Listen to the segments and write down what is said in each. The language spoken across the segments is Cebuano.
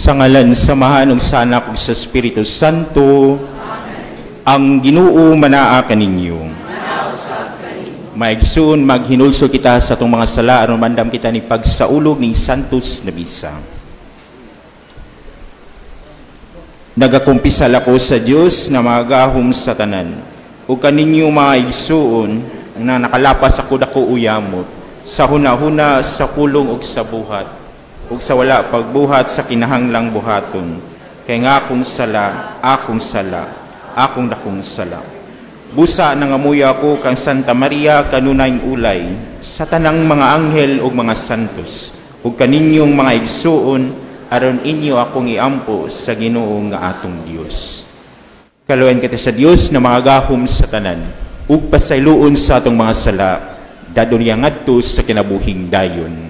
Sa ngalan sa Amahan ug sa Anak ug sa Espiritu Santo. Ang Ginoo manaa kaninyo. Mga igsoon, maghinulsol kita sa atong mga sala aron mandam kita ni pagsaulog ning Santos na Misa. Nagakumpisal ako sa Dios na magahom sa tanan ug kaninyo, mga igsoon, na nakalapas ako dako uyamot sa hunahuna, sa pulong ug sa buhat ug sa wala pagbuhat sa kinahanglang buhaton, kay nga akong sala, akong sala, akong dakong sala. Busa nangamuyo ako kang Santa Maria, kanunayng ulay, sa tanang mga anghel ug mga santos, ug kaninyong mga igsuon, aron inyo akong iampo sa Ginoo nga atong Dios. Kaluoyan kita sa Dios na makagahom sa tanan ug pasayloon sa atong mga sala, dadon niya ngadto sa kinabuhing dayon.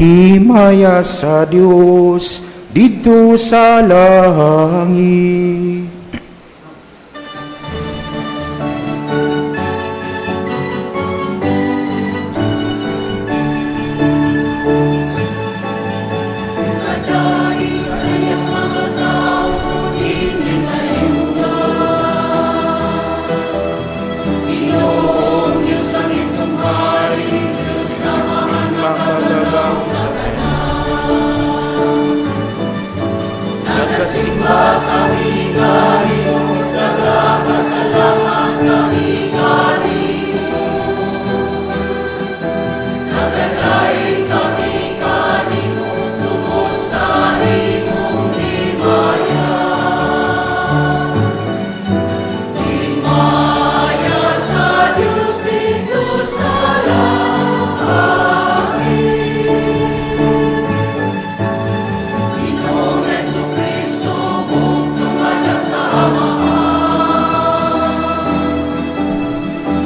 Himaya sa Dios didto sa langit. Nagasimba kami kanimo, nagapasalamat kami kanimo. Nagadaig kami kanimo tungod sa imong himaya. Himaya sa Dios didto sa langit. Ginoong Hesukristo, bugtong Anak sa Amahan.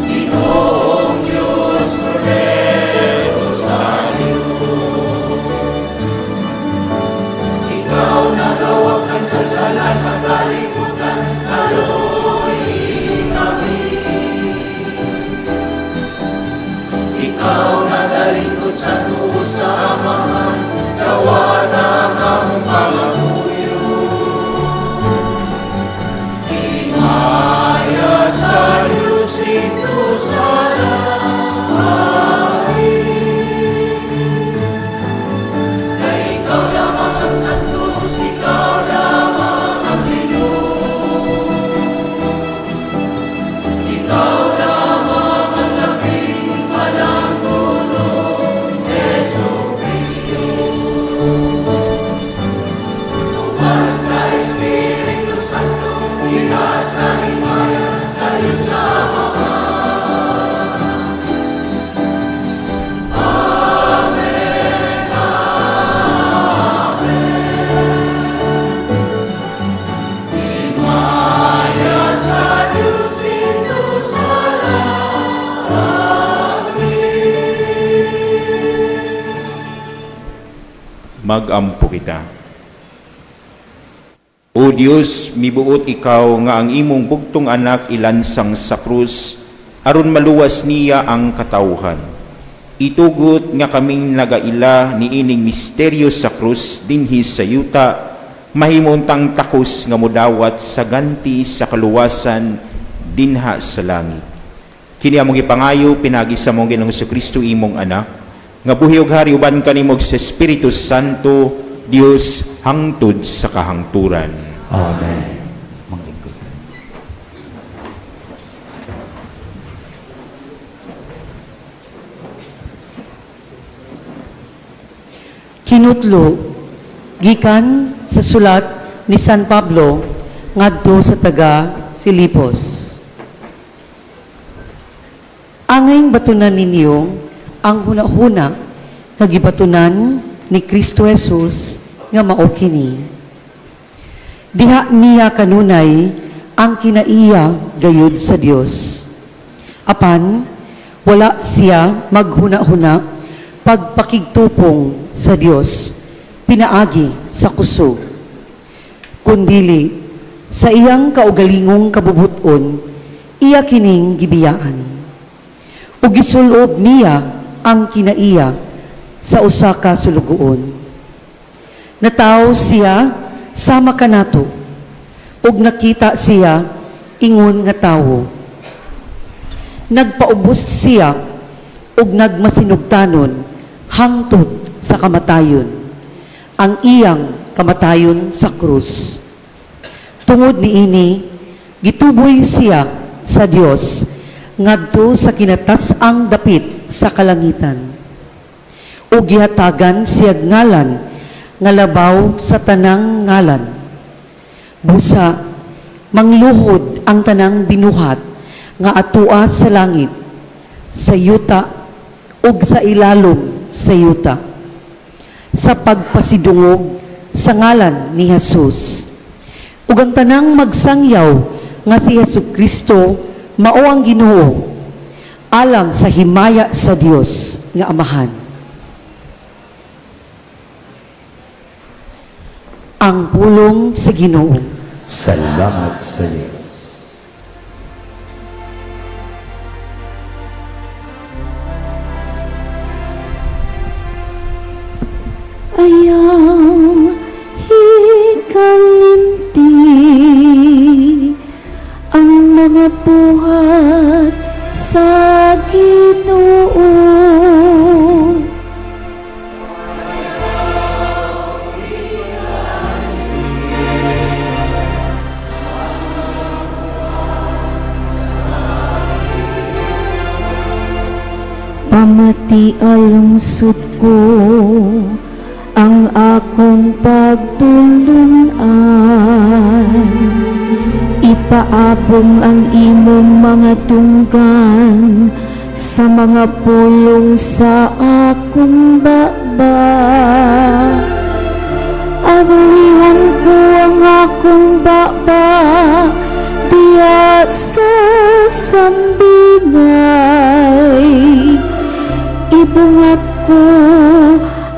Ginoong Diyos, Kordero sa Diyos. Ikaw nagawakan sa sala sa kalibutan, kaluoyi kami. Ikaw nagalingkod sa tuo sa Amahan, dawata ang among pangamuyo. Himaya sa Diyos didto sa langit. Kay ikaw lamang ang santos, ikaw lamang ang Ginoo. Ikaw lamang ang labing padanggonon, Hesukristo. Uban sa Espiritu Santo, diha sa himaya, sa Diyos na Amahan. Amen, Amen. Himaya sa Diyos didto sa langit. Magampo kita. O Dios, mibuot ikaw nga ang imong bugtong Anak ilansang sa krus aron maluwas niya ang katawhan. Itugot nga kaming nagaila niining misteryo sa krus dinhi sa yuta, mahimuntang takos nga mudawat sa ganti sa kaluwasan dinha sa langit. Kini among gipangayo pinaagi sa among Ginoong Kristo, imong Anak, nga buhi ug hari uban kanimo sa Espiritu Santo, Dios, hangtod sa kahangturan. Amen. Manglingkod. Kinutlo gikan sa sulat ni San Pablo ngadto sa taga Filipos. Angayng batunan ninyo ang hunahuna nga gibatunan ni Kristo Jesus nga mao kini. Diha niya kanunay ang kinaiya gayud sa Dios. Apan wala siya maghuna-huna pagpakigtupong sa Dios pinaagi sa kusog. Kundili sa iyang kaugalingong kabubuton, iya kining gibiyaan. Ug gisulob niya ang kinaiya sa usa ka sulugoon. Natawo siya sama kanato ug nakita siya ingon nga tawo. Nagpaubos siya ug nagmasinugtanon hangtod sa kamatayon, ang iyang kamatayon sa krus. Tungod niini, gituboy siya sa Dios ngadto sa kinatas-ang dapit sa kalangitan. Ug gihatagan siya ngalan nga labaw sa tanang ngalan. Busa mangluhod ang tanang binuhat nga atua sa langit, sa yuta ug sa ilalom sa yuta, sa pagpasidungog sa ngalan ni Jesus. Ug ang tanang magsangyaw nga si Hesus Kristo mao ang Ginoo, alang sa himaya sa Dios nga Amahan. Ang pulong sa Ginoo. Salamat sa Diyos. Ayaw hikalimti ang mga buhat sa Ginoo. Pamati lungsod ko ang akong pagtulunan. Ipaabong ang imong mga tunggan sa mga pulong sa akong baba. Ablihan ko ang akong baba diya sa sambingay. Ibungat ko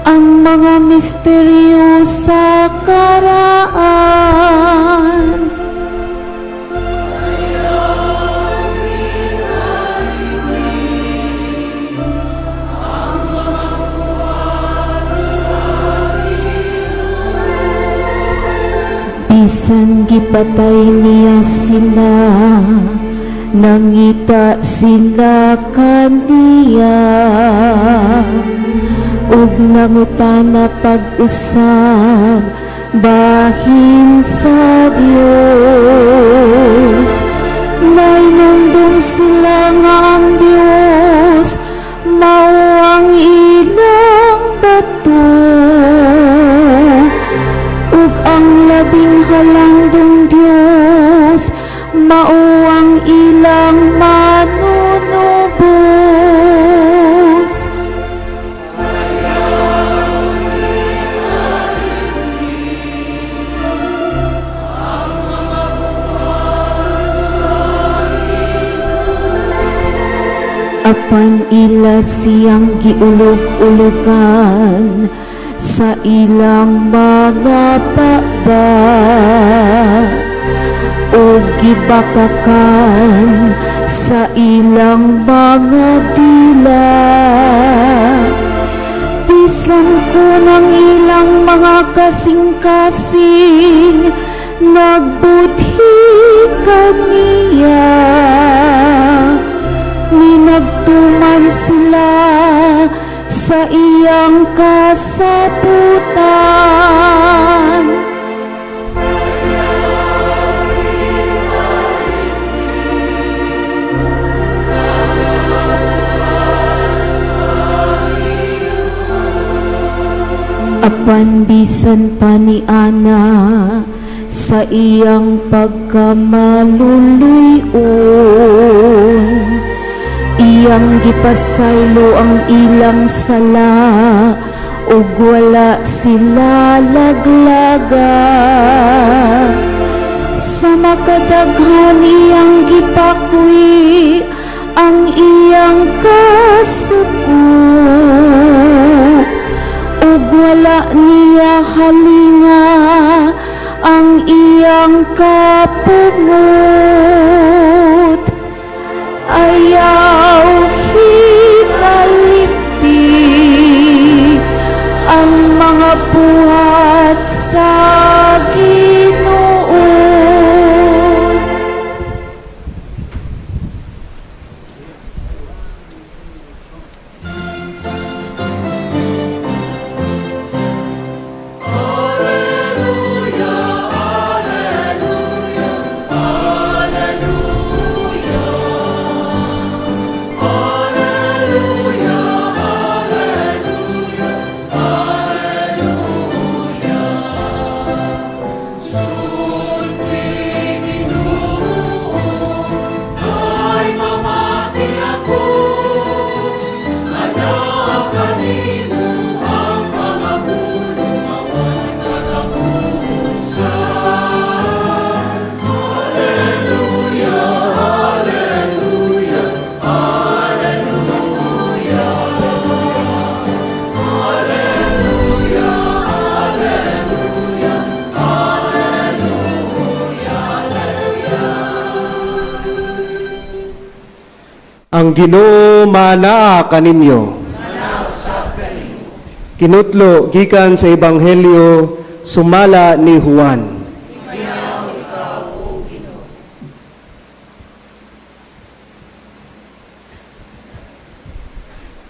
ang mga misteryo sa karaan. Bisan gipatay niya sila, nangita sila kaniya ug nangutana pag-usab bahin sa Dios. Nainumdum sila nga ang Dios mao ang ilang bato ug ang Labing Halangdong Dios mao ang ilang manunubos. Apan ila siyang giulog-ulugan sa ilang mga baba ug gibakakan sa ilang mga dila. Bisan kon ang ilang mga kasing-kasing nagbudhi kaniya, man sila sa iyang kasaputan. Apan bisan pa ni ana sa iyang pagkamaluluy-on, iyang gipasaylo ang ilang sala ug wala sila laglaga. Sa makadaghan, iyang gipakwi ang iyang kasuko ug wala niya halinga ang iyang kapungot. Ayaw hikalimti ang mga buhat sa Ginoo. Ang Ginoo manaa kaninyo. Kinutlo gikan sa Ebanghelyo sumala ni Juan.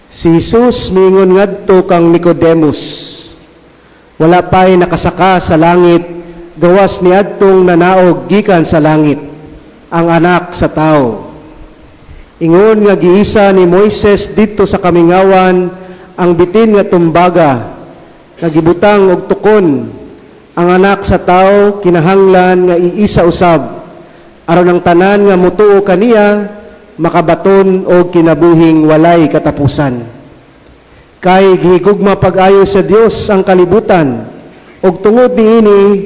Si Jesus miingon ngadto kang Nicodemus, "Wala pa'y nakasaka sa langit gawas niadtong nanaog gikan sa langit, ang Anak sa Tao. Ingon nga giisa ni Moises didto sa kamingawan ang bitin nga tumbaga nga gibutang og tukon, ang Anak sa Tao kinahanglan nga iisa usab, aron ang tanan nga mutuo kaniya makabaton og kinabuhing walay katapusan. Kay gihigugma pag-ayo sa Dios ang kalibutan ug tungod niini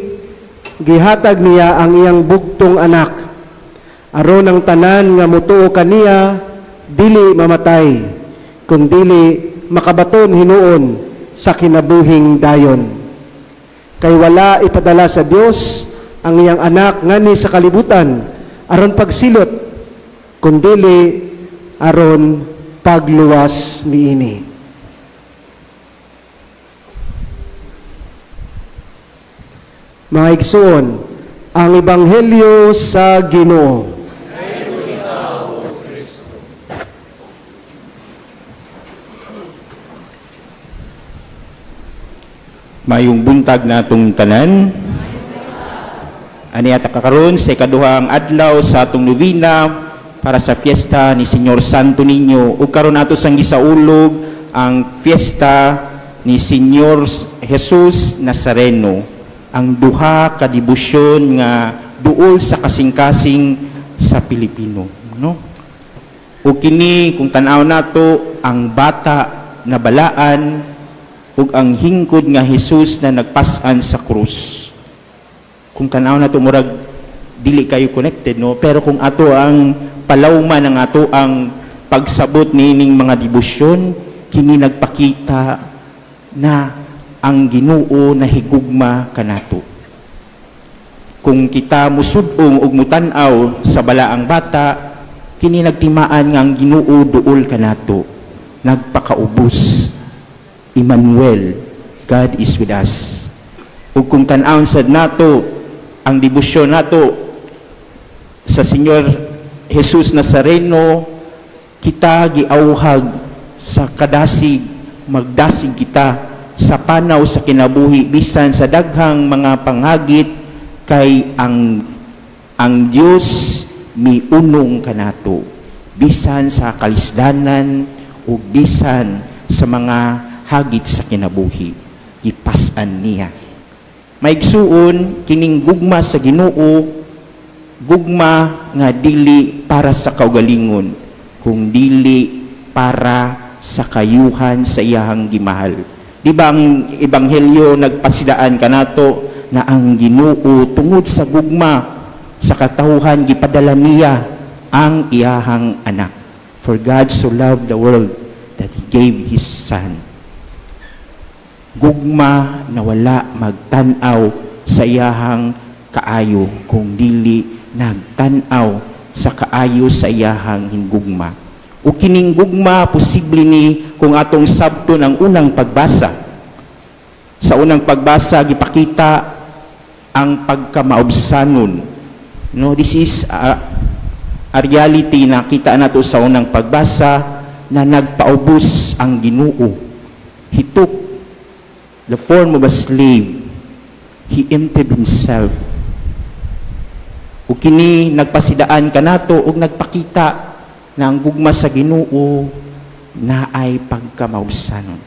gihatag niya ang iyang bugtong Anak, aron ang tanan nga mutuo kaniya dili mamatay kundili makabaton hinuon sa kinabuhing dayon. Kay wala ipadala sa Dios ang iyang Anak nganhi sa kalibutan aron pagsilot, kundili aron pagluwas niini." Mga igsuon, ang ebanghelyo sa Ginoo. Mayong buntag natong tanan. Ani ata karon sa ikaduhang adlaw sa atong novena para sa fiesta ni Señor Santo Niño, ug karon ato sang gisaulog ang fiesta ni Señor Jesus Nazareno, ang duha ka debosyon nga duol sa kasing-kasing sa Pilipino, no? Ug kini, kung tan-aw nato ang bata na balaan ug ang hingkod nga Jesus na nagpas-an sa krus. Kung tan-aw nato, murag dili kayo connected, no? Pero kung ato ang palawman ang ato ang pagsabot niining mga debosyon, kini nagpakita na ang Ginoo na higugma kanato. Kung kita musud-ong ug mutan-aw sa balaang bata, kini nagtimaan nga ang Ginoo duol kanato, nagpakaubos. Emmanuel, God is with us. Ug kung tan-awon sad nato ang debosyon nato sa Señor Jesus Nazareno, Kita giawhag sa kadasig, magdasig kita sa panaw sa kinabuhi bisan sa daghang mga panghagit, kay ang Dios miunong kanato bisan sa kalisdanan ug bisan sa mga hagit sa kinabuhi, gipas-an niya. Maigsuon, kining gugma sa Ginoo, gugma nga dili para sa kaugalingon, kung dili para sa kayuhan sa iyahang gimahal. Di ba ang ebanghelyo nagpasidaan kanato na ang Ginoo, tungod sa gugma sa katawhan, gipadala niya ang iyahang anak? For God so loved the world that He gave His Son. Gugma na wala magtan-aw sa iyahang kaayo, kung dili nagtan-aw sa kaayo sa iyahang hingugma. O kining gugma, posible ni kung atong sabton ang unang pagbasa. Sa unang pagbasa, gipakita ang pagkamaubsanon. No, this is a reality na kita nato sa unang pagbasa na nagpaubos ang Ginoo. He took the form of a slave. He emptied himself. Ug kini nagpasidaan kanato ug nagpakita na ang gugma sa Ginoo naay pagkamaubsanon.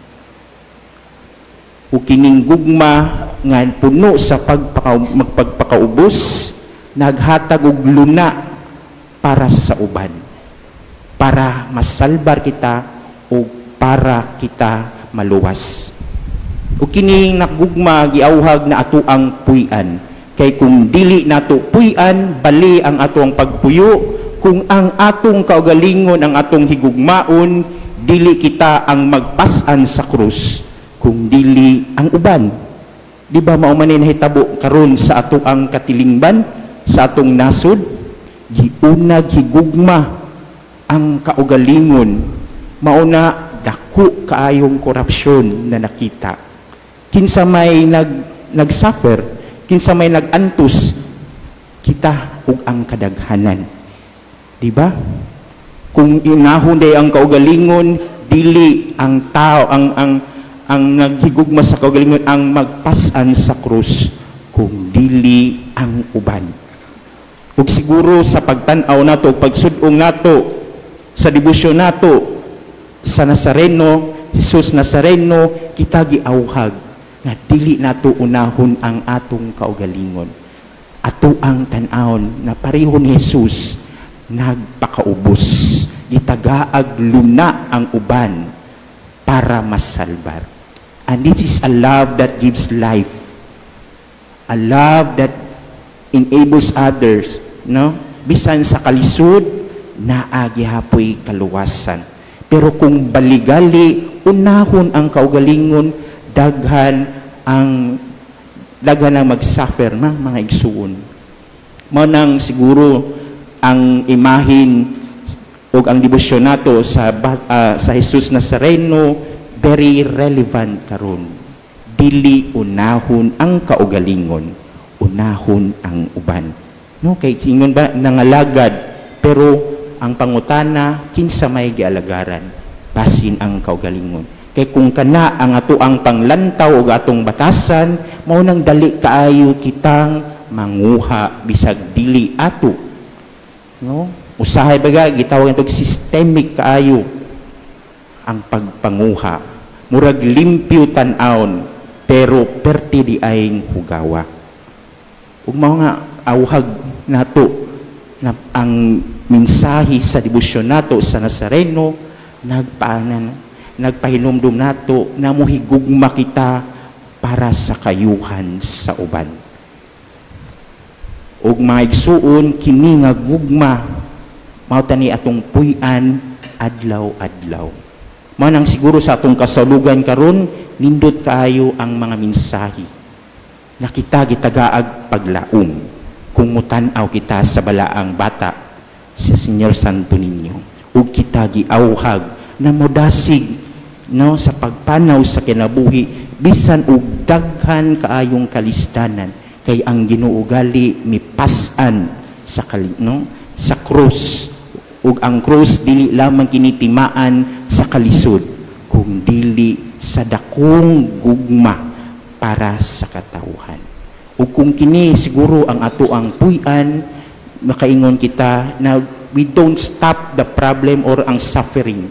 Ug kining gugma nga puno sa magpagpakaubos, naghatag og luna para sa uban, para masalbar kita o para kita maluwas. Ug kining nagugma, giawhag na ato ang puy-an. Kay kung dili nato puy-an, bali ang ato ang pagpuyo. Kung ang atong kaugalingon ang atong higugmaon, dili kita ang magpas-an sa krus, kung dili ang uban. Di ba mao man ni nahitabo karon sa ato ang katilingban, sa atong nasod? Giunag higugma ang kaugalingon. Mao na dako kaayong korupsyon na nakita. Kinsa may nag-suffer, kinsa may nag-antos? Kita ug ang kadaghanan. Di ba? Kung inahon day ang kaugalingon, dili ang tao ang naghigugma sa kaugalingon ang magpas-an sa krus, kung dili ang uban. Ug siguro sa pagtan-aw nato, pagsud-ong nato sa debosyon nato sa Nazareno, Jesus Nazareno, kita giawhag nga dili nato unahon ang atong kaugalingon. Ato ang tan-awon na pareho ni Jesus, nagpakaubos, gitagaag luna ang uban para masalbar. And this is a love that gives life. A love that enables others, no? Bisan sa kalisod, naa gihapoy kaluwasan. Pero kung baligali, unahon ang kaugalingon, daghan ang mag-suffer na, mga igsuon. Mao nang siguro ang imahin o ang debosyon nato sa Jesus Nazareno, very relevant karon. Dili unahon ang kaugalingon, unahon ang uban. No, kay ingon ba nangalagad, pero ang pangutana, kinsa may gialagaran? Basin ang kaugalingon. Kay kung kana ang ato ang panglantaw ug atong batasan, mao nang dali kaayo kitang manguha bisag dili ato. No? Usahay baga gitawag nato systemic kaayo ang pagpanguha. Murag limpyo tan-awon, pero perti di ay hugawa. Ug mao nga awhag nato na ang mensahe sa debosyon nato sa Nazareno nagpaanan, nagpahinumdum nato na muhigugma kita para sa kayuhan sa uban. Ug mga igsuon, kini nga gugma mao tani atong puy-an adlaw-adlaw. Mao nang siguro sa atong kasalugan karon, nindot kaayo ang mga mensahe na kita gitagaag paglaom kung mutan-aw kita sa balaang bata sa Señor Santo Niño, ug kita giawhag na modasig, no, sa pagpanaw sa kinabuhi bisan og daghan kaayong kalisdanan, kay ang Ginoo gali mipas-an sa kali, no, sa krus. Ug ang krus dili lamang kini timaan sa kalisod, kung dili sa dakong gugma para sa katawhan. Ug kung kini siguro ang ato ang puy-an, makaingon kita na we don't stop the problem or ang suffering.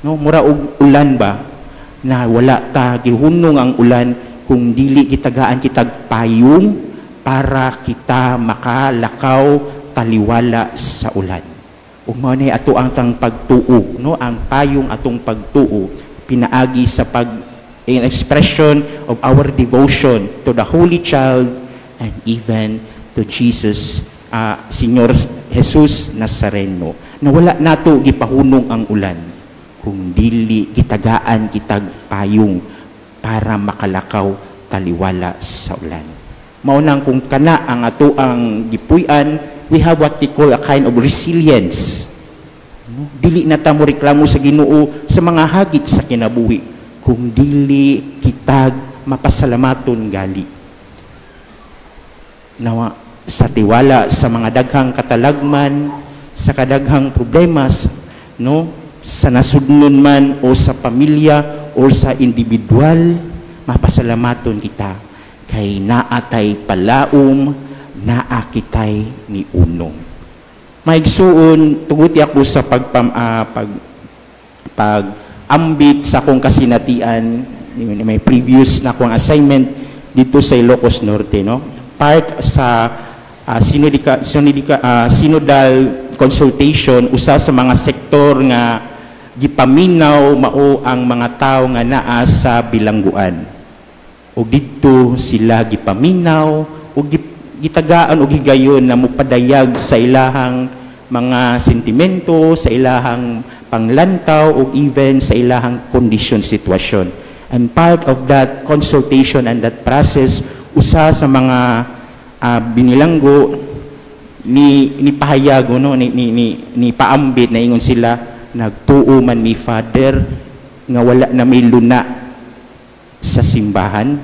No, mura og ulan ba na wala ta gihunong ang ulan kung dili gitagaan kitag payong para kita makalakaw taliwala sa ulan. Ug mao ni ato ang tang pagtuo, no, ang payong atong pagtuo pinaagi sa pag in expression of our devotion to the Holy Child and even to Jesus, Señor Jesus Nazareno, na wala nato gipahunong ang ulan kung dili gitagaan kitag payong para makalakaw taliwala sa ulan. Mao nang kung kana ang ato ang gipuy-an, we have what we call a kind of resilience. No? Dili na ta mo reklamo sa Ginoo sa mga hagit sa kinabuhi kung dili kitag mapasalamaton gali. Nawa sa tiwala sa mga daghang katalagman, sa kadaghang problemas, no? Sa nasudnon man o sa pamilya or sa individual, mapasalamaton kita kay naatay palaom, naa kitay ni unong. Maigsuon, tuguti ako sa pagpam ah, pag pag ambit sa akong kasinatian, may previous na akong assignment dito sa Ilocos Norte, no, part sa synodal consultation. Usa sa mga sektor nga gipaminaw mao ang mga tao nga naa sa bilangguan, ug didto sila gipaminaw ug gitagaan og higayon na mopadayag sa ilahang mga sentimento, sa ilahang panglantaw ug even sa ilahang kondisyon, sitwasyon. And part of that consultation and that process, usa sa mga binilanggo ni pahayag, no, ni paambit na ingon sila, "Nagtuo man mi, Father, nga wala na may luna sa simbahan.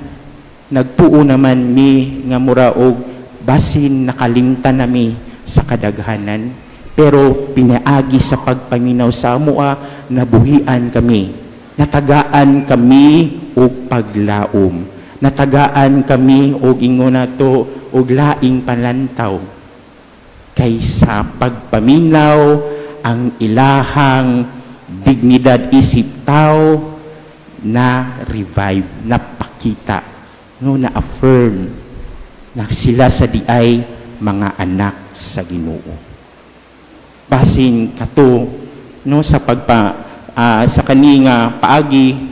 Nagtuo naman mi nga mura og basin nakalimtan nami sa kadaghanan, pero pinaagi sa pagpaminaw sa amoa, nabuhian kami, natagaan kami og paglaom, natagaan kami og ingon nato og laing palantaw kay sa pagpaminaw ang ilahang dignidad isip tao na revive, napakita, no, na affirm na sila sa diay mga anak sa Ginoo." Basin kato, no, sa pagpa sa kani nga paagi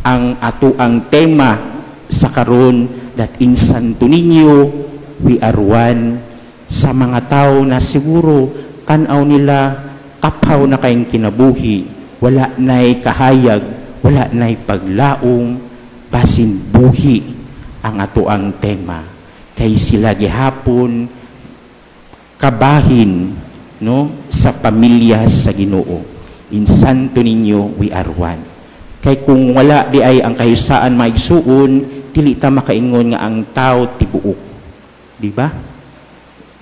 ang ato ang tema sa karon, that in Santo Niño we are one, sa mga tao na siguro tan-aw nila taphaw na kayong kinabuhi, wala na'y kahayag, wala na'y paglaom, basin buhi ang ato ang tema kay sila gihapon kabahin, no, sa pamilya sa Ginoo. In Santo Niño we are one. Kay kung wala di ay ang kahusaan, maigsuon, dili ta makaingon nga ang tao tibuok, di ba?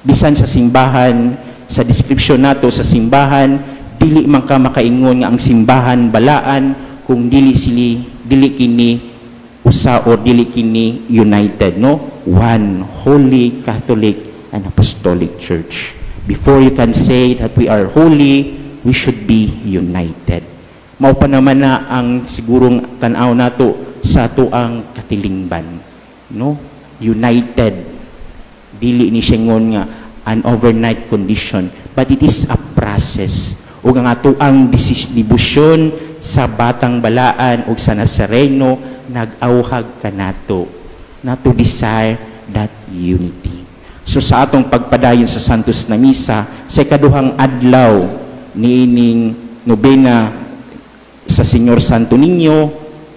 Bisan sa simbahan, sa description nato sa simbahan, dili man ka makaingon nga ang simbahan balaan kung dili sili dili kini usa or dili kini united, no, one holy, Catholic and Apostolic Church. Before you can say that we are holy, we should be united. Mao pa naman na ang sigurong tan-aw nato sa ato ang katilingban, no, united. Dili ni siya ngon nga an overnight condition, but it is a process. Ug ang ato ang debosyon sa Batang Balaan ug sa Nazareno nag-awhag kanato na to desire that unity. So sa atong pagpadayon sa Santos na Misa sa ikaduhang adlaw niining nobena sa Señor Santo Niño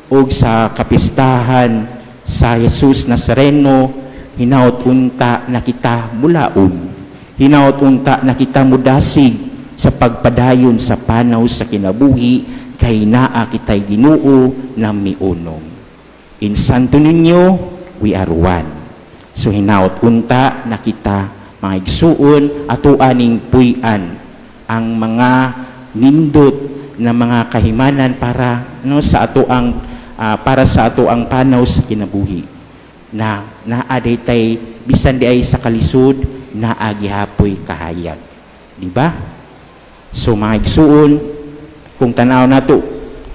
ug sa kapistahan sa Jesus Nazareno, hinaot unta na kita mulaom. Hinaot unta na kita mudasig sa pagpadayon sa panaw sa kinabuhi kay naa kitay Ginoo na miunong. In Santo Niño, we are one. So hinaot unta na kita, mga igsuon, ato aning puy-an ang mga nindot na mga kahimanan para, no, sa ato ang para sa ato ang panaw sa kinabuhi na naa tay bisan di ay sa kalisod, naa gihapoy kahayag, di ba? So mga igsuon, kung tanaw nato,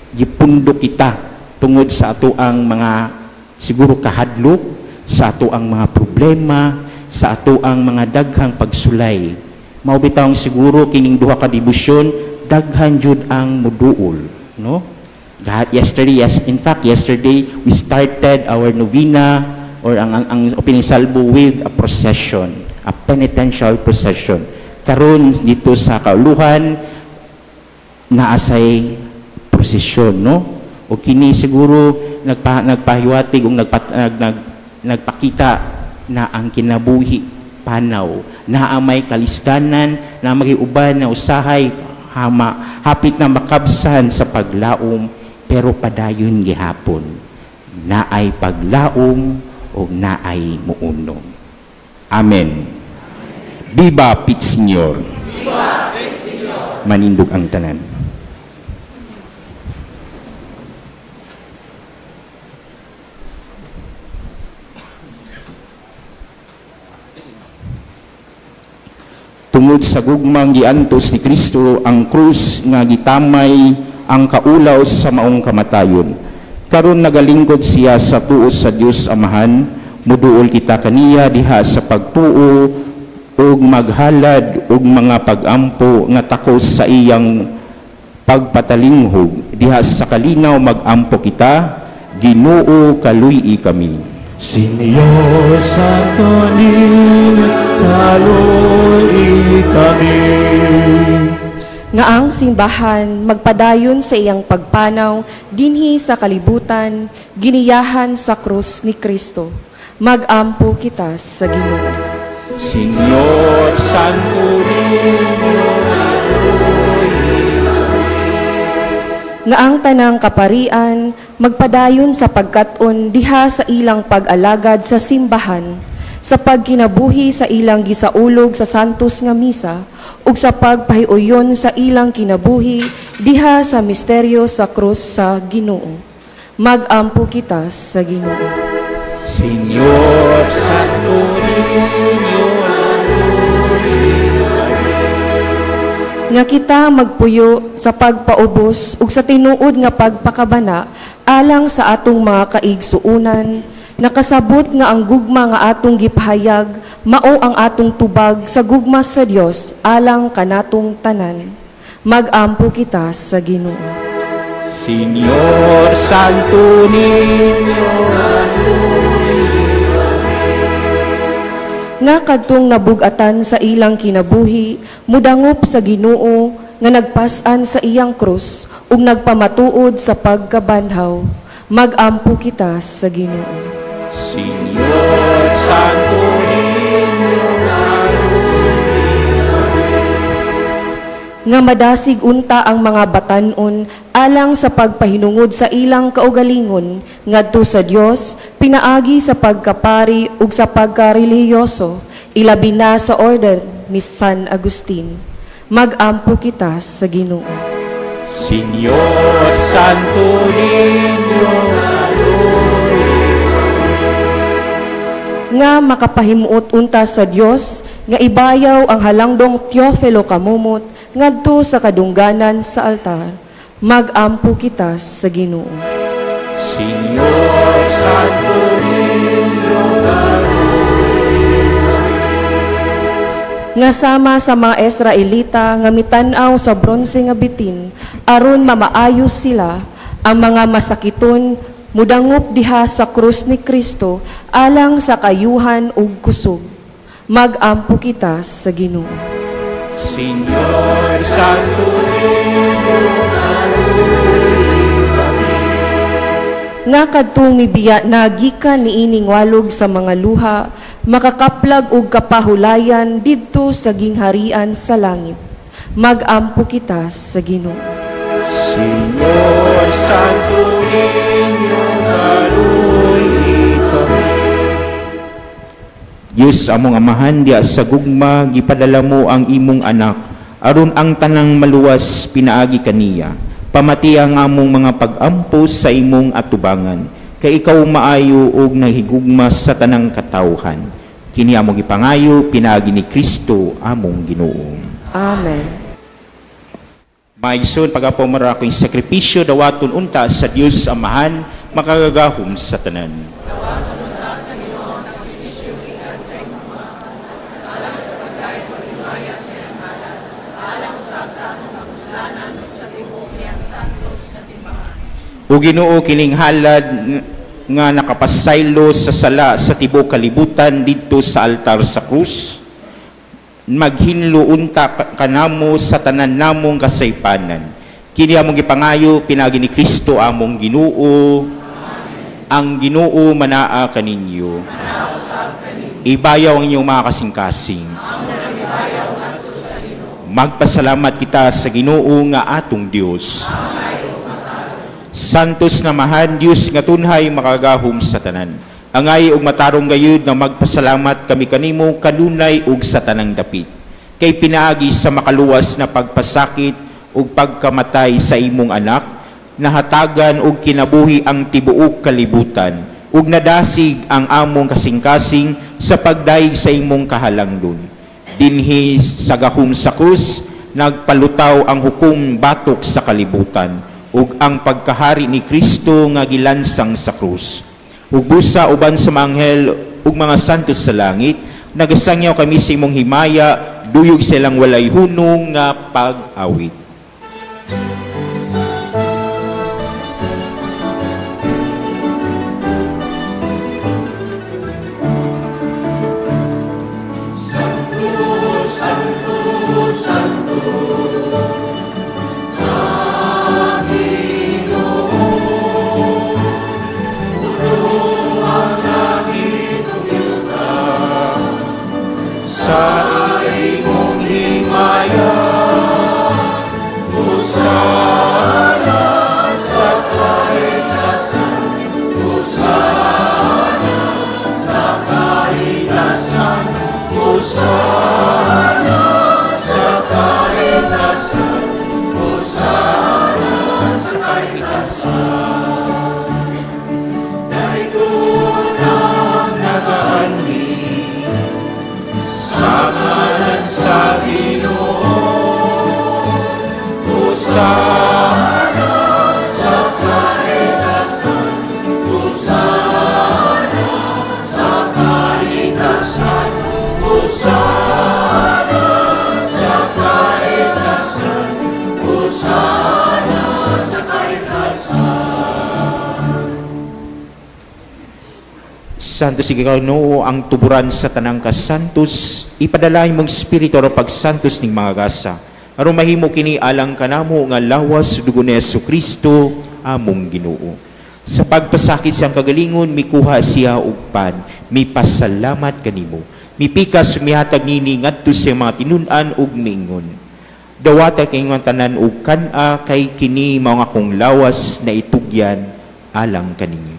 gipundo kita tungod sa ato ang mga siguro kahadlok, sa ato ang mga problema, sa ato ang mga daghang pagsulay. Mao bitawng siguro kining duha ka debosyon, daghan jud ang muduol, no? God, yesterday, yes, in fact, yesterday we started our novena or ang opening salvo with a procession, a penitential procession. Karon dito sa kauluhan, naasay prosesyon, no? O kini siguro nagpahiwatig o nagpakita na ang kinabuhi panaw, na may kalisdanan, na magiuban na usahay hama, hapit na makabsan sa paglaom, pero padayon gihapon naay paglaom o naay muunom. Amen. Viva Pit Señor! Manindog ang tanan. Tungod sa gugmang giantos ni Kristo ang krus nga gitamay ang kaulaw sa maong kamatayon. Karon nagalingkod siya sa tuo sa Dios Amahan, muduol kita kaniya diha sa pagtuo ug maghalad og mga pagampo nga takos sa iyang pagpatalinghog. Diha sa kalinaw magampo kita, Ginoo, kaluy-i kami. Señor Santo Niño, kaluy kami. Nga ang simbahan magpadayon sa iyang pagpanaw dinhi sa kalibutan, giniyahan sa krus ni Kristo. Magampo kita sa Ginoo. Señor Santo Niño, Nga ang tanang kaparian magpadayon sa pagkat-on diha sa ilang pag-alagad sa simbahan, sa pagkinabuhi sa ilang gisaulog sa santos nga misa, ug sa pagpahiuyon sa ilang kinabuhi diha sa misteryo sa krus sa Ginoo. Magampo kita sa Ginoo. Señor Santo Niño, Nga kita magpuyo sa pagpaubos ug sa tinuod nga pagpakabana alang sa atong mga kaigsuunan, nakasabot nga ang gugma nga atong gipahayag mao ang atong tubag sa gugma sa Dios alang kanatong tanan. Magampo kita sa Ginoo. Señor Santo Niño, Nga kadtong nabugatan sa ilang kinabuhi mudangop sa Ginoo nga nagpas-an sa iyang krus ug nagpamatuod sa pagkabanhaw. Magampo kita sa Ginoo. Señor Santo Niño, Nga madasig unta ang mga batanon alang sa pagpahinungod sa ilang kaugalingon ngadto sa Dios pinaagi sa pagkapari ug sa pagkarelihiyoso, ilabi na sa order ni San Agustin. Magampo kita sa Ginoo. Señor Santo Niño, Nga makapahimuot unta sa Dios nga ibayaw ang halangdong Teofilo Camomot ngadto sa kadungganan sa altar. Magampo kita sa Ginoo. Señor Santo Niño, Nga sama sa mga Israelita nga mitan-aw sa bronse nga bitin aron mamaayos sila, ang mga masakiton mudangop diha sa krus ni Kristo alang sa kayuhan ug kusog. Magampo kita sa Ginoo. Señor Santo Niño, Nga kadtong mibiya na gikan niining walog sa mga luha, makakaplag og kapahulayan didto sa gingharian sa langit. Magampo kita sa Ginoo. Señor Santo Niño, kaluy kami. Diyos among Amahan, diha sa gugma gipadala mo ang imong anak. Aron ang tanang maluwas pinaagi kaniya. Pamati ang among mga pag-ampo sa imong atubangan, kay ikaw maayo ug nahigugma sa tanang katawhan. Kini among gipangayo pinaagi ni Kristo among Ginoo. Amen. Mga igsoon, pag-apo mara akong sakripisyo, dawaton unta sa Dios Amahan, makagagahom sa tanan. O Ginoo, kining halad nga nakapasaylo sa sala sa tibuok kalibutan didto sa altar sa krus, maghinlo unta kanamo sa tanan namong kasaypanan. Kini among gipangayo pinaagi ni Kristo among Ginoo. Ang Ginoo manaa kaninyo. Ibayaw ang inyong mga kasing-kasing. Magpasalamat kita sa Ginoo nga atong Dios. Santos na Amahan, Dios nga tunhay makagahom sa tanan. Angay ug matarong gayud na magpasalamat kami kanimo kanunay ug sa tanang dapit. Kay pinaagi sa makaluwas na pagpasakit ug pagkamatay sa imong anak, nahatagan og kinabuhi ang tibuok kalibutan ug nadasig ang among kasing-kasing sa pagdayeg sa imong kahalangdon. Dinhi sa gahom sa krus, nagpalutaw ang hukom batok sa kalibutan ug ang pagkahari ni Kristo nga gilansang sa krus. Ug busa uban sa mga anghel ug mga santos sa langit, nagasangyaw kami sa imong himaya, duyog sa ilang walay hunong nga pag-awit. Sa imong himaya, hosana sa kaitasan, hosana sa kaitasan, hosana sa kaitasan, hosana sa kaitasan. Daigong ang nagaanhi sa ngalan sa Ginoo, hosana sa kaitasan, hosana sa kaitasan, hosana sa kaitasan, hosana sa kaitasan. Santos Ginoo, ang tuburan sa tanang kasantos, ipadala imong espiritu aron pagsantos ning mga gasa. Aron mahimo kini alang kanamo nga lawas dugo ni Hesus Kristo among Ginoo. Sa pagpasakit siyang kagalingon, mikuha siya og pan, mipasalamat kanimo. Mipikas, mihatag nini ngadto sa mga tinun-an ug miingon: "Dawata kayong tanan og kan-a, kay kini mao ang akong lawas na itugyan alang kaninyo."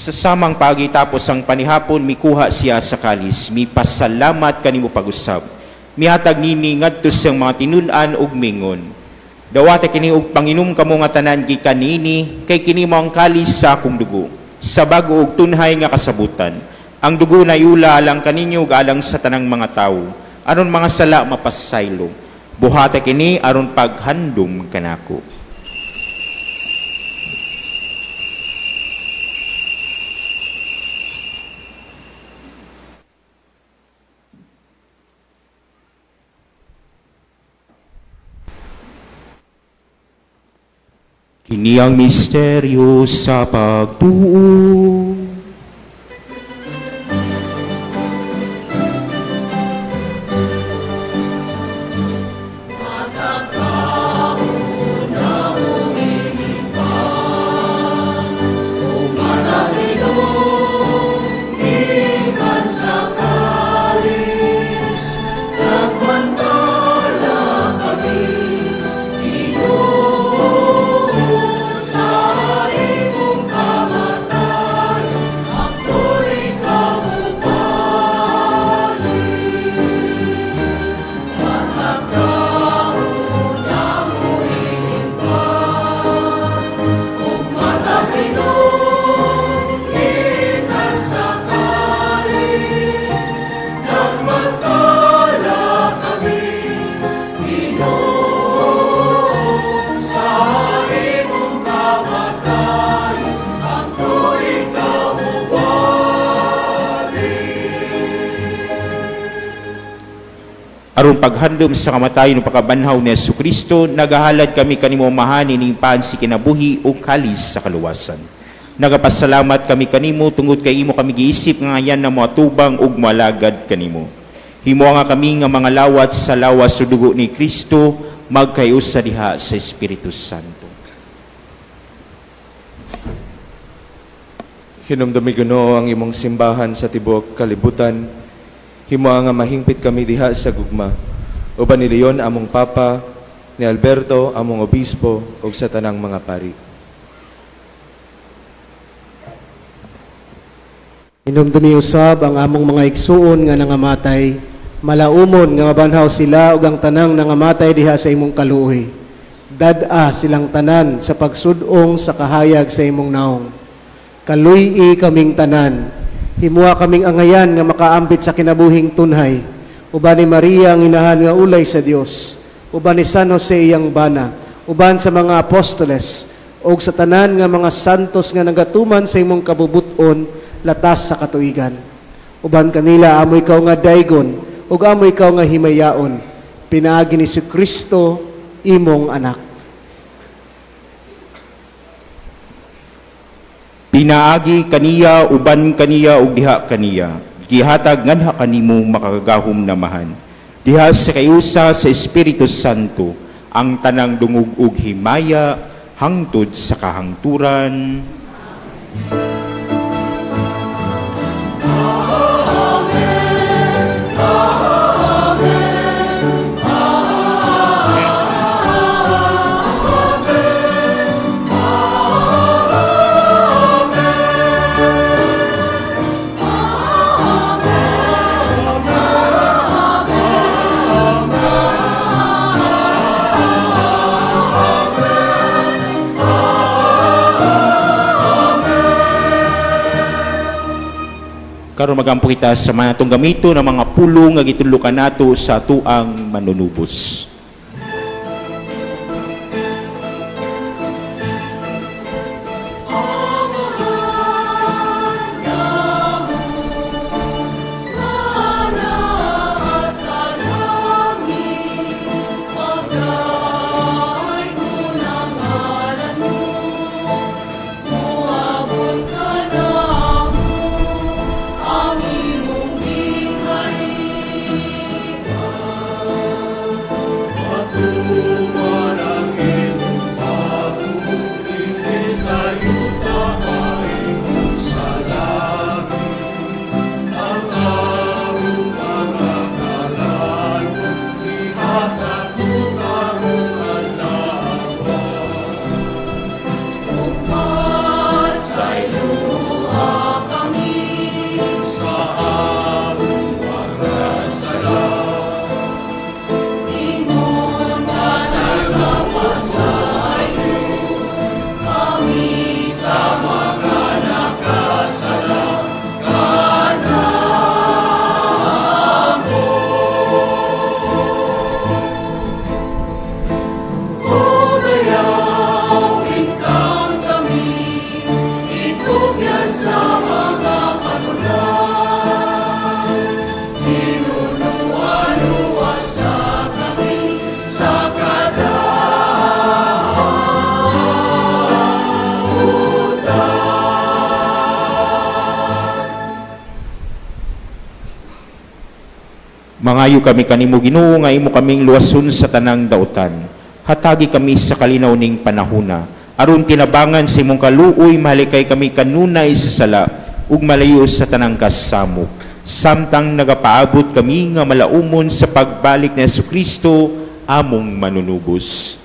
Sa samang pagi tapos ang panihapon, mikuha siya sa kalis, mipasalamat kanimo pag-usab. Mihatag nini ngadto sa mga tinun-an ug mingon: "Dawata kini og panginom kamo nga tanan gikan niini, kay kini mao ang kalis sa akong dugo, sa bag-o ug tunhay nga kasabutan. Ang dugo nayula alang kaninyo ug alang sa tanang mga tawo, aron mga sala mapasaylo. Buhata kini aron paghandom kanako." Kini ang misteryo sa pagtuo. Nagmantala kami, Ginoo. Aron paghandom sa kamatayon ug pagkabanhaw ni Kristo, nagahalad kami kanimo, Amahan, ining pan sa kinabuhi ug kalis sa kaluwasan. Nagapasalamat kami kanimo tungod kay imo kami giisip nga angayan na moatubang ug moalagad kanimo. Himoa nga kami nga mga lawat sa lawas ug dugo ni Kristo magkayusa diha sa Espiritu Santo. Hinumdumi, Ginoo, ang imong simbahan sa tibuok kalibutan. Himoa nga mahingpit kami diha sa gugma. Uban ni Leon among Papa, ni Alberto among obispo ug sa tanang mga pari. Hinumdumi usab ang among mga igsuon nga nangamatay, malaumon nga mabanhaw sila ug ang tanang nangamatay diha sa imong kaluoy. Dad-a silang tanan sa pagsud-ong sa kahayag sa imong naong. Kaluy-i kaming tanan. Himua kaming angayan nga makaambit sa kinabuhing tunhay. Uban ni Maria ang inahan nga ulay sa Dios. Uban ni San Jose iyang bana. Uban sa mga apostoles ug sa tanan nga mga santos nga nagatuman sa imong kabubut-on latas sa katuigan. Uban kanila amo ikaw nga daygon ug amo ikaw nga himayaon pinaagi ni Kristo imong anak. Pinaagi kaniya, uban kaniya ug diha kaniya, gihatag nganha kanimo, makagagahom na Amahan, diha sa kayusa sa Espiritu Santo, ang tanang dungog ug himaya hangtod sa kahangturan. Karon magampo kita sa mga atong gamito ng mga pulong nga gitudlokan nato sa atuang manunubos. Mangayo kami kanimo, Ginoo, nga imo kaming luwason sa tanang dautan. Hatagi kami sa kalinaw ning panahuna. Aron tinabangan sa imong kaluoy mahalikay kami kanunay sa sala ug malayo sa tanang kasamok. Samtang nagapaabot kami nga malaumon sa pagbalik ni Kristo among manunubos.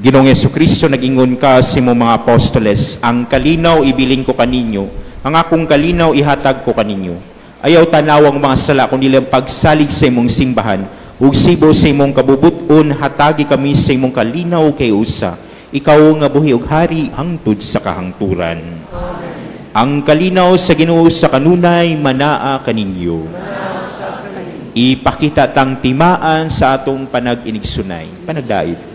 Ginoong Kristo, nag-ingon ka sa imong mga apostoles, "Ang kalinaw ibilin ko kaninyo, ang akong kalinaw ihatag ko kaninyo." Ayaw tanawang mga sala kundi ang pagsalig sa imong simbahan. Ug sibo sa imong kabubuton, hatagi kami sa imong kalinaw kay usa. Ikaw nga buhi og hari hangtod sa kahangturan. Amen. Ang kalinaw sa Ginoo sa kanunay manaa kaninyo. Ipakita tang timaan sa atong panag-inigsunay. Panagdait.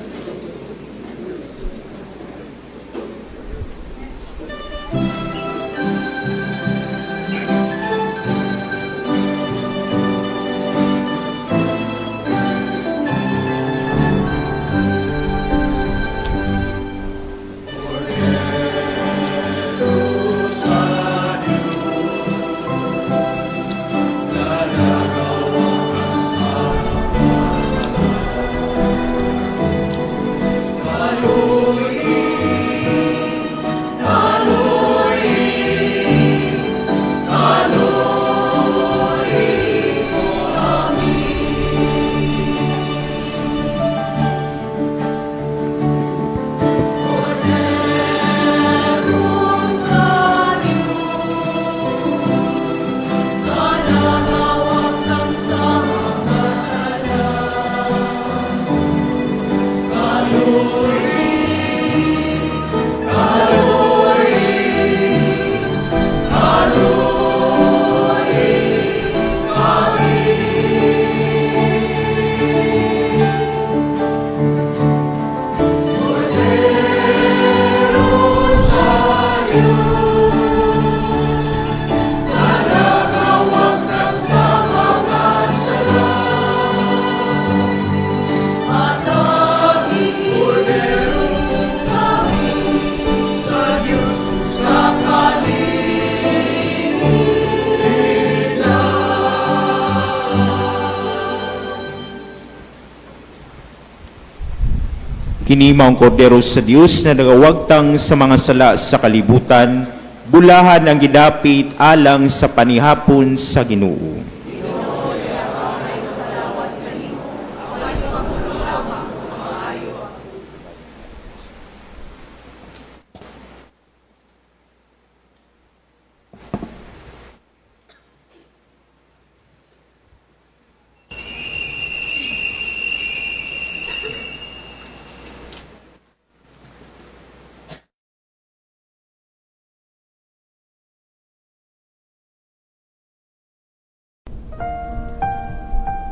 Kini maong kordero sa Dios na nagawagtang sa mga sala sa kalibutan, bulahan ang gidapit alang sa panihapon sa Ginoo.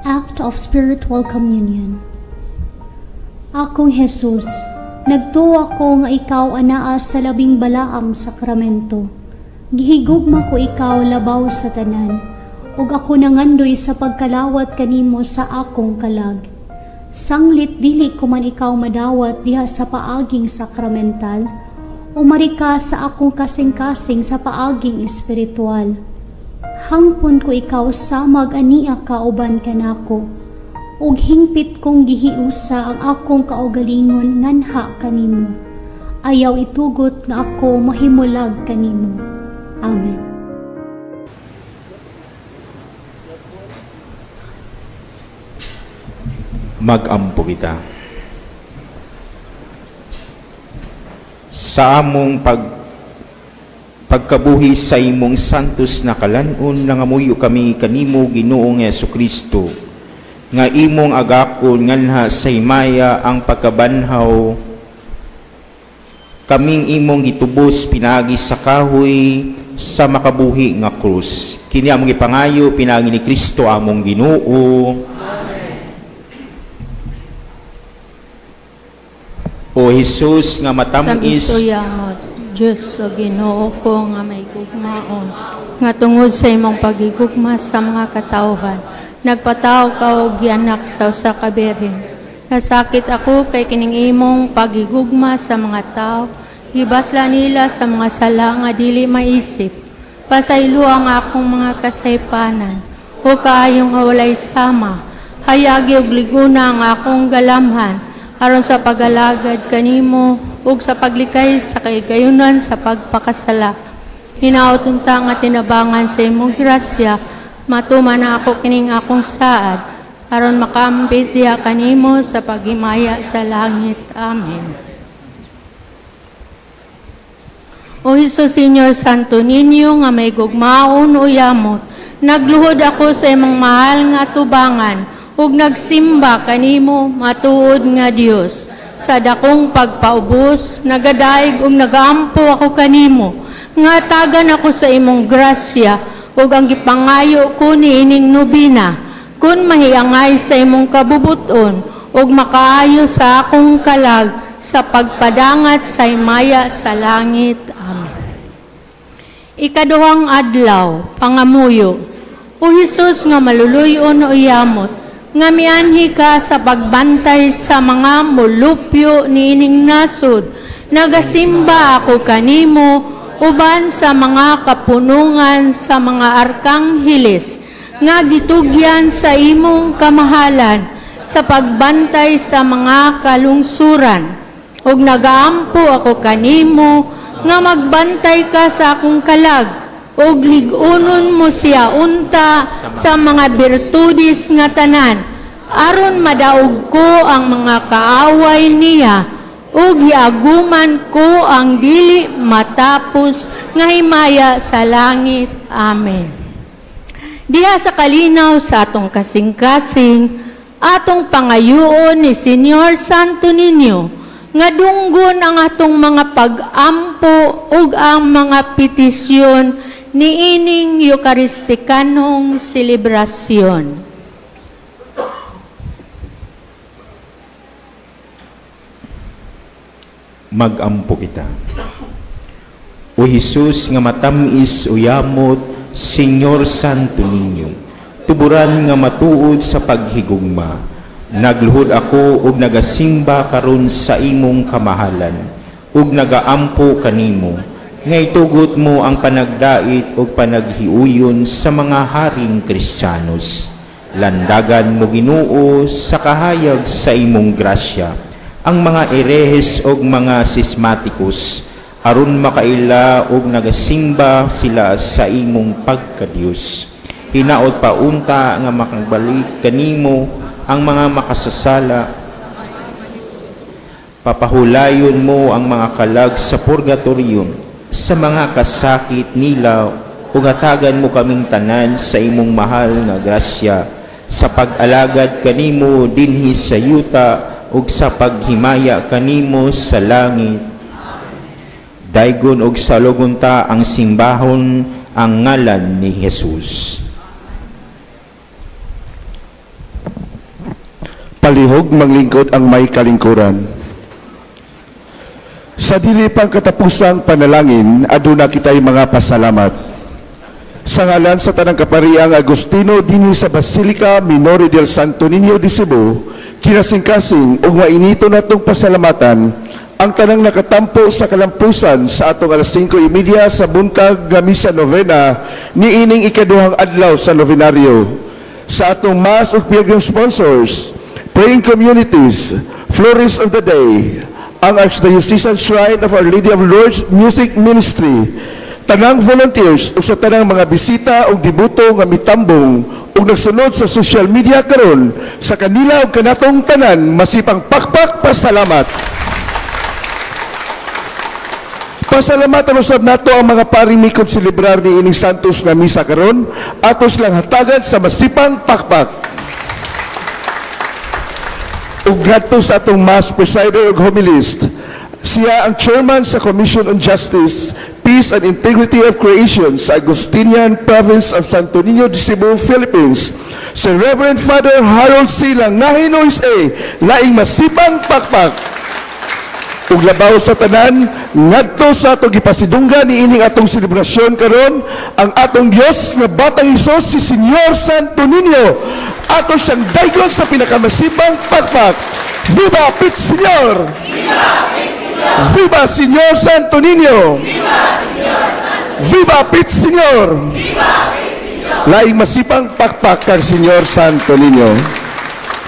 Act of Spiritual Communion. Akong Jesus, nagtuo ko nga ikaw anaa sa labing balaang sakramento. Gihigugma ko ikaw labaw sa tanan, ug ako nangandoy sa pagkalawat kanimo sa akong kalag. Sanglit dili ko man ikaw madawat diha sa paaging sakramental, umari ka sa akong kasing-kasing sa paaging espiritual. Hangpon ko ikaw samag ania kauban kanako, ug hingpit kong gihiusa ang akong kaugalingon nganha kanimo. Ayaw itugot nga ako mahimulag kanimo. Amen. Magampo kita. Sa among pagkabuhi sa imong santos na kalan-on, nangamuyo kami kanimo, Ginoong Hesukristo, nga imong agakon nganha sa himaya ang pagkabanhaw kaming imong gitubos pinaagi sa kahoy sa makabuhi nga krus. Kini among gipangayo pinaagi ni Kristo among Ginoo. O Jesus nga matamis Tamis Diyos o Ginoo ko nga may gugmaon, nga tungod sa imong pagigugma sa mga katawhan, nagpataw ka og gianak sa usa ka birhen. Nasakit ako kay kining imong pagigugma sa mga tao, gibasla nila sa mga sala nga dili maisip. Pasaylo ang akong mga kasaypanan, o kaayong nga walay sama, hayagi og liguna ang akong galamhan, aron sa pagalagad kanimo ug sa paglikay sa kahigayunan sa pagpakasala. Hinaot unta nga tinabangan sa imong grasya, matuman na ako kining akong saad, aron makaambit diha kanimo sa paghimaya sa langit. Amen. O Hesus Señor Santo Niño nga may gugmaon o yamot, nagluhod ako sa imong mahal nga tubangan ug nagsimba kanimo matuod nga Dios. Sa dakong pagpaubos, nagadaig ug nagaampo ako kanimo, nga hatagan ako sa imong grasya ug ang gipangayo ko niining nobina, kun mahiangay sa imong kabubuton ug makaayo sa akong kalag sa pagpadangat sa himaya sa langit. Amen. Ikaduhang adlaw, pangamuyo. O Hesus nga maluluyon o yamot, nga mianhi ka sa pagbantay sa mga molupyo niining nasod, nagasimba ako kanimo uban sa mga kapunungan sa mga arkangheles nga gitugyan sa imong kamahalan sa pagbantay sa mga kalungsuran. Ug nagaampo ako kanimo nga magbantay ka sa akong kalag ug lig-unon mo siya unta sa mga birtudes nga tanan, aron madaog ko ang mga kaaway niya ug giaguman ko ang dili matapos nga himaya sa langit. Amen. Diha sa kalinaw sa atong kasing-kasing, atong pangayuon ni Señor Santo Niño nga dunggon ang atong mga pag-ampo ug ang mga petisyon niining Eukaristikanong selebrasyon. Magampo kita. O Hesus nga matamis o yamot, Señor Santo Niño, tuburan nga matuod sa paghigugma, nagluhod ako ug nagasimba karon sa imong kamahalan, ug nagaampo kanimo, nga itugot mo ang panagdait ug panaghiuyon sa mga haring Kristiyanos. Landagan mo, Ginoo, sa kahayag sa imong grasya ang mga erehes ug mga sismatikos, aron makaila og nagasimba sila sa imong pagkadiyos. Hinaot paunta nga makabalik kanimo ang mga makasasala. Papahulayon mo ang mga kalag sa purgatorio sa mga kasakit nila, ug hatagan mo kaming tanan sa imong mahal nga grasya sa pag-alagad kanimo dinhi sa yuta ug sa paghimaya kanimo sa langit. Daygon og salugon ta ang simbahon ang ngalan ni Jesus. Palihog maglingkod ang may kalingkuran. Sa dili pang katapusang panalangin, aduna kitay mga pasalamat. Sa ngalan sa tanang kapariang Agustino dinhi sa Basilica Minore del Santo Niño de Cebu, kinasingkasing ug mainito natong pasalamatan ang tanang nakatampo sa kalampusan sa atong alas 5:30 sa buntag nga misa novena niining ikaduhang adlaw sa novenaryo. Sa atong mass ug pilgrim sponsors, praying communities, Florist of the Day, ang Archdiocesan Shrine of Our Lady of Lourdes Music Ministry, tanang volunteers ug sa tanang mga bisita ug debuto nga mitambong ug nagsunod sa social media karon, sa kanila ug kanatong tanan, masipang pakpak pasalamat. Pasalamatan usab nato ang mga paring mikon celebrar ni ining Santos nga misa karon, atos lang hatagan sa masipang pakpak. Ug ngadto sa atong mass presider ug homilist, siya ang chairman sa Commission on Justice, Peace and Integrity of Creation sa Agustinian Province of Santo Niño de Cebu, Philippines, si Reverend Father Harold C. Langahino S.A., laing masipang pakpak. Ug labaw sa tanan, ngadto sa atong gipasidunggan niining atong selebrasyon karon, ang atong Dios nga Batang Hesus, si Señor Santo Niño. Ato siyang daygon sa pinakamasipang pakpak. Viva Pit Señor! Viva Señor Santo Niño! Viva Pit Señor! Laing masipang pakpak kang Señor Santo Niño.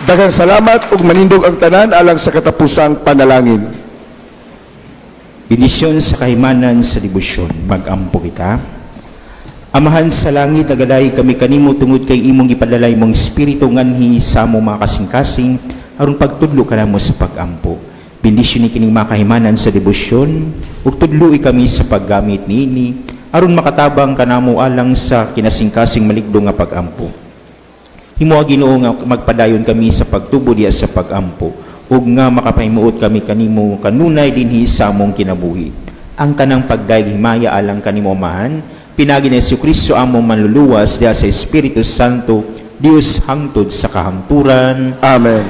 Daghang salamat ug manindog ang tanan alang sa katapusang panalangin. Bendisyon sa kahimanan sa debosyon. Magampo kita. Amahan sa langit, nagaday kami kanimo tungod kay imong gipadala imong espiritu nganhi sa among mga kasing-kasing aron pagtudlo kanamo sa pag-ampo. Bendisyon ni kining mga kahimanan sa debosyon ug tudloi kami sa paggamit niini aron makatabang kanamo alang sa kinasingkasing maligdo nga pag-ampo. Himoa, Ginoo, nga magpadayon kami sa pagtubo diya sa pag-ampo. Ug nga makapahimuot kami kanimo kanunay dinhi sa among kinabuhi. Ang tanang pagdayeg himaya alang kanimo, Amahan, pinaagi ni Kristo among Manluluwas, diha sa Espiritu Santo, Dios hangtod sa kahangturan. Amen.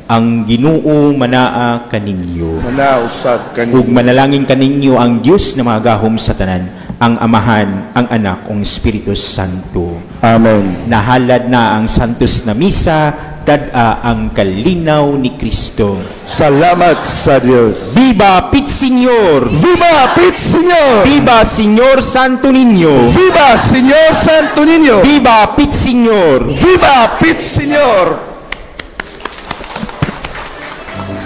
Ang Ginoo manaa kaninyo. Manaa usab Ug kaninyo. manalangin kaninyo ang Dios na magahom sa tanan, ang Amahan, ang Anak, ug Espiritu Santo. Amen. Nahalad na ang Santos na Misa, dad-a ang kalinaw ni Kristo. Salamat sa Dios. Viva Pit Señor! Viva Pit Señor! Viva Señor Santo Niño! Viva Señor Santo Niño! Viva Pit Señor! Viva Pit Señor!